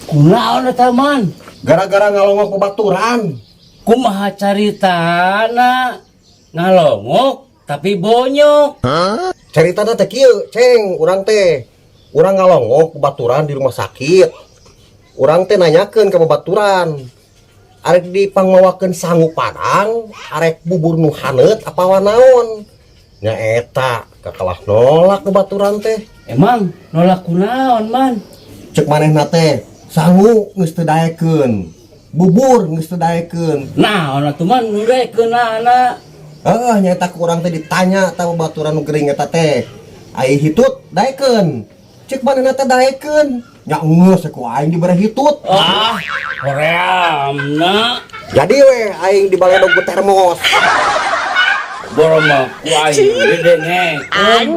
Kunaon eta, Man? Gara-gara ngalongok babaturan. Kumaha caritana? Ngalongok tapi bonyok. Caritana teh kieu, Ceng, urang teh. Urang ngalongok babaturan di rumah sakit. Urang teh nanyakeun ka babaturan. Arek dipangmawakeun sangu padang, arek bubur nu haneut apa naon. Nya eta, kakalah nolak babaturan teh. Emang nolak kunaon, Man? Cek manehna teh, sangu geus teu daekeun. Bubur geus teu daekeun. Naon atuh, Man, nu daekeunana? Heeh, nyaeta ku urang teh ditanya ta babaturan nu gering eta teh. Ai hitut daekeun? Cek manehna teh daekeun. Nya geus ku aing dibere hitut. Ah, horeamna. Jadi we aing dibaledog ku termos. Boro mah ku aing didengekeun.